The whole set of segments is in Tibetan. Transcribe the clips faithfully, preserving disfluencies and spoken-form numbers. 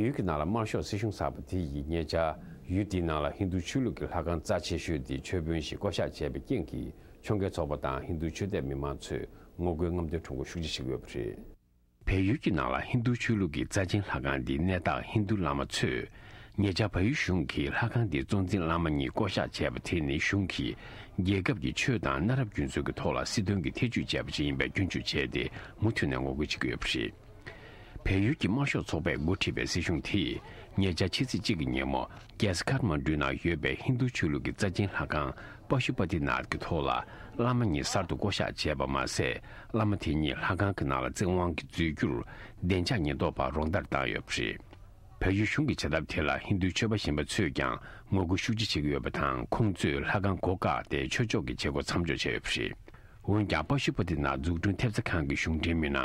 ཡུལ་གྱི་ནང་ལ་དམར་ཤོག་སྲིད་གཞུང་གསར་པ་དེ་ཡིས་ཉེ་ཆར་ཡུལ་དེའི་ནང་ལ་ཧིན་རྡུ་ཆོས་ལུགས་ཀྱི་ལྷ་ཁང་རྩ་ཆེ་ཤོས་དེའི་ཆོས་དཔོན་ཞིག་བསྐོ་གཞག་བྱས་པའི་རྐྱེན་གྱིས། ཕྱོགས་འགལ་ཚོགས་པ་དང་ཧིན་རྡུ་ཆོས་དད་མི་མང་ཚོས་ངོ་རྒོལ་རྔམ་སྟོན་ཁྲོམ་སྐོར་ཤུགས་ཆེ་བྱེད་ཀྱི་ཡོད་པ་རེད། བལ་ཡུལ་གྱི་ནང་ལ་ཧིན་རྡུ་ཆོས་ལུགས་ཀྱི་རྩ་ཆེན་ལྷ་ཁང་འདིའི་གནས་བདག་ཧིན་རྡུ་བླ་མ་ཚོས། ཉེ་ཆར་བལ་ཡུལ་གཞུང་གིས་ལྷ་ཁང་འདིའི་གཙོ་འཛིན་བླ་མ་གཉིས་བསྐོ་གཞག་བྱས་པ་དེ་ནི་གཞུང་གིས་རྒྱལ་ཁབ་ཀྱི་ཆོས་དང་གནའ་རབས་རྒྱུན་སྲོལ་གྱི་ཐོག་ལ་སྲིད་དོན་གྱི་ཐེ་ཇུས་བྱས་པ་ཞིག་ཡིན་པའི་སྐྱོན་བརྗོད་བྱས་ཏེ། མུ་མཐུད་ནས་ངོ་རྒོལ་བྱེད་ཀྱི་ཡོད་པ་རེད། བལ་ཡུལ་གྱི་དམར་ཤོག་ཚོགས་པས་འགོ་ཁྲིད་པའི་སྲིད་གཞུང་དེས་ཉེ་ཆར་ཕྱི་ཚེས་གཅིག་གི་ཉིན་མོ། རྒྱལ་ས་ཁཱཐ་མན་ཌུའི་ནང་ཡོད་པའི་ཧིན་རྡུ་ཆོས་ལུགས་ཀྱི་རྩ་ཆེན་ལྷ་ཁང་པ་ཤུ་པ་ཏི་ནཱཐ་ཀྱི་ཐོག་ལ་བླ་མ་གཉིས་གསར་དུ་བསྐོ་གཞག་བྱས་པ་མ་ཟད། བླ་མ་དེ་གཉིས་ལྷ་ཁང་གི་ནང་ལ་བཙན་དབང་གིས་འཛུལ་རྒྱུར་བདེ་འཇགས་ཉེན་རྟོག་པ་རོགས་ཟླར་བཏང་ཡོད་པ་རེད། བལ་ཡུལ་གཞུང་གི་བྱ་ཐབས་དེ་ལ་ཧིན་རྡུའི་ཆོས་པ་གཞན་པ་ཚོས་ཀྱང་ངོ་རྒོལ་ཤུགས་ཆེ་བྱེད་ཀྱི་ཡོད་པ་དང་། ཁོང་ཚོས་ལྷ་ཁང་སྒོ་བཀག་སྟེ་ཆོས་ཕྱོགས་ཀྱི་བྱེད་སྒོ་མཚམས་འཇོག་བྱས་ཡོད་པ་རེད། འོན་ཀྱང་། པ་ཤུ་པ་ཏི་ནཱཐ་འཛུགས་སྐྲུན་ཐེབས་རྩ་ཁང་གི་གཞུང་འབྲེལ་མི་སྣ་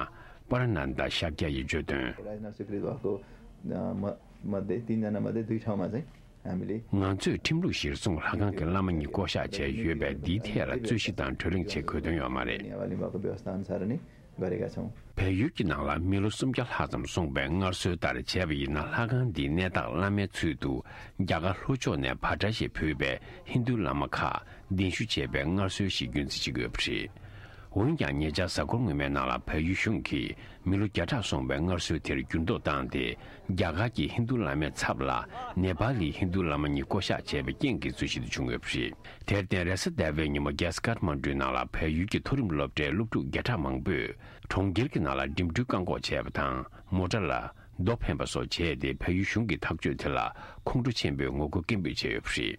པ་ར་ནན་དཱ་ཤཱཀྱ་ཡིས་བརྗོད་དོན། राजनाथ शुक्ल को मध्ये, तिनजना मध्ये दुई ठाउँमा चाहिँ हामीले ང་ཚོས་ཁྲིམས་ལུགས་གཞིར་བཟུང་ལྷ་ཁང་གི་བླ་མ་གཉིས་བསྐོ་གཞག་བྱས་ཡོད་པས། འདིའི་ཐད་ལ་རྩོད་གཞི་དང་གྲོས་གླེང་བྱེད་དགོས་དོན་ཡོད་མ་རེད། नेवाली भएको व्यवस्था अनुसार नै गरेका छौँ। བལ་ཡུལ་གྱི་ནང་ལ་མི་ལོ་སུམ་བརྒྱ་ལྷག་ཙམ་སོང་པའི་སྔར་སྲོལ་ལྟར་བྱས་པ་ཡིན་ན། ལྷ་ཁང་འདིའི་གནས་བདག་བླ་མའི་ཚུལ་དུ་རྒྱ་གར་ལྷོ་ཕྱོགས་ནས་བྷ་དྲ་ཞེས་འབོད་པའི་ཧིན་རྡུ་བླ་མ་ཁག་གདན་ཞུ་བྱས་པའི་སྔར་སྲོལ་ཞིག་རྒྱུན་འཛིན་བྱེད་ཀྱི་ཡོད་པ་རེད། འོན་ཀྱང་། ཉེ་ཆར་གཟའ་འཁོར་སྔོན་མའི་ནང་ལ་བལ་ཡུལ་གཞུང་གིས་མི་ལོ་བརྒྱ་ཕྲག་སོང་པའི་སྔར་སྲོལ་དེར་འགྱུར་ལྡོག་བཏང་སྟེ། རྒྱ་གར་གྱི་ཧིན་རྡུ་བླ་མའི་ཚབ་ལ་ནེ་པ་ལིའི་ཧིན་རྡུ་བླ་མ་གཉིས་བསྐོ་གཞག་བྱས་པའི་རྐྱེན་གྱིས་རྩོད་གཞི་དེ་བྱུང་ཡོད་པ་རེད། དེར་བརྟེན། རེས་གཟའ་ཟླ་བའི་ཉིན་མོ་རྒྱལ་ས་ཀཱཐ་མན་ཌུའི་ནང་ལ་བལ་ཡུལ་གྱི་མཐོ་རིམ་སློབ་གྲྭའི་སློབ་ཕྲུག་བརྒྱ་ཕྲག་མང་པོས་གྲོང་ཁྱེར་གྱི་ནང་ལ་འགྲིམ་འགྲུལ་བཀག་འགོག་བྱས་པ་དང་། མོ་ཊ་ལ་རྡོ་འཕེན་པ་སོགས་བྱས་ཏེ། བལ་ཡུལ་གཞུང་གི་ཐག་གཅོད་དེ་ལ་ཁོང་ཁྲོ་ཆེན་པོས་ངོ་རྒོལ་སྐད་འབོད་བྱས་ཡོད་པ་རེད།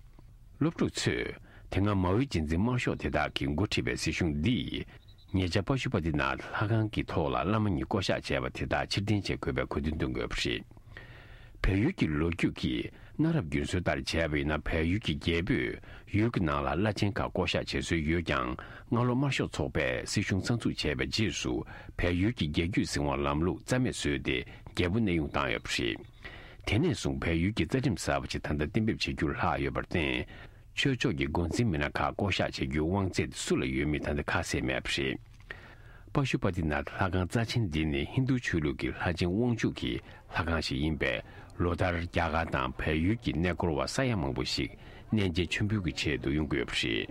སློབ་ཕྲུག་ཚོས་དེ་སྔ་མའོའི་རྗེས་འཛིན་དམར་ཤོག་དེ་དག་གིས་འགོ་ཁྲིད་པའི་སྲིད་གཞུང་འདིས་ཉེ་ཆར་པ་ཤུ་པ་ཏི་ནཱཐ་ལྷ་ཁང་གི་ཐོག་ལ་བླ་མ་གཉིས་བསྐོ་གཞག་བྱས་པ་དེ་དག་ཕྱིར་འཐེན་བྱེད་དགོས་པའི་གོ་སྟོན་བཏོན་དགོས་པ་རེད། བལ་ཡུལ་གྱི་ལོ་རྒྱུས་ཀྱི་གནའ་རབས་རྒྱུན་སྲོལ་ལྟར་བྱས་པ་ཡིན་ན། བལ་ཡུལ་གྱི་རྒྱལ་པོས་ཡུལ་གྱི་ནང་ལ་བླ་ཆེན་ཁག་བསྐོ་གཞག་བྱེད་སྲོལ་ཡོད་ཀྱང་། སྔ་ལོ་དམར་ཤོག་ཚོགས་པས་སྲིད་གཞུང་གསར་འཛུགས་བྱས་པའི་རྗེས་སུ། བལ་ཡུལ་གྱི་རྒྱལ་རྒྱུད་འཛིན་པའི་ལམ་ལུགས་རྩ་མེད་བཟོས་ཏེ། རྒྱལ་པོ་གནས་དབྱུང་བཏང་ཡོད་པ་རེད། དེ་ནས་བཟུང་བལ་ཡུལ་གྱི་རྩ་ཁྲིམས་གསར་པ་ཞིག་ད་ལྟ་གཏན་འབེབས་བྱེད་རྒྱུར་ལྷག་ཡོད་པར་བརྟེན། ཆོས་ཕྱོགས་ཀྱི་འགོ་འཛིན་མི་སྣ་ཁག་བསྐོ་གཞག་བྱེད་རྒྱུའི་དབང་ཚད་སུ་ལ་ཡོད་མིན་ད་ལྟ་ཁ་གསལ་མེད་པ་རེད། པ་ཤུ་པ་ཏི་ནཱཐ་ལྷ་ཁང་རྩ་ཆེན་འདི་ནི་ཧིན་རྡུ་ཆོས་ལུགས་ཀྱི་ལྷ་ཆེན་དབང་ཕྱུག་གི་ལྷ་ཁང་ཞིག་ཡིན་པས། ལོ་ལྟར་རྒྱ་གར་དང་བལ་ཡུལ་གྱི་གནས་སྐོར་བ་ས་ཡ་མང་པོ་ཞིག་གནས་མཇལ་མཆོད་འབུལ་གྱི་ཆེད་དུ་ཡོང་གི་ཡོད་པ་རེད།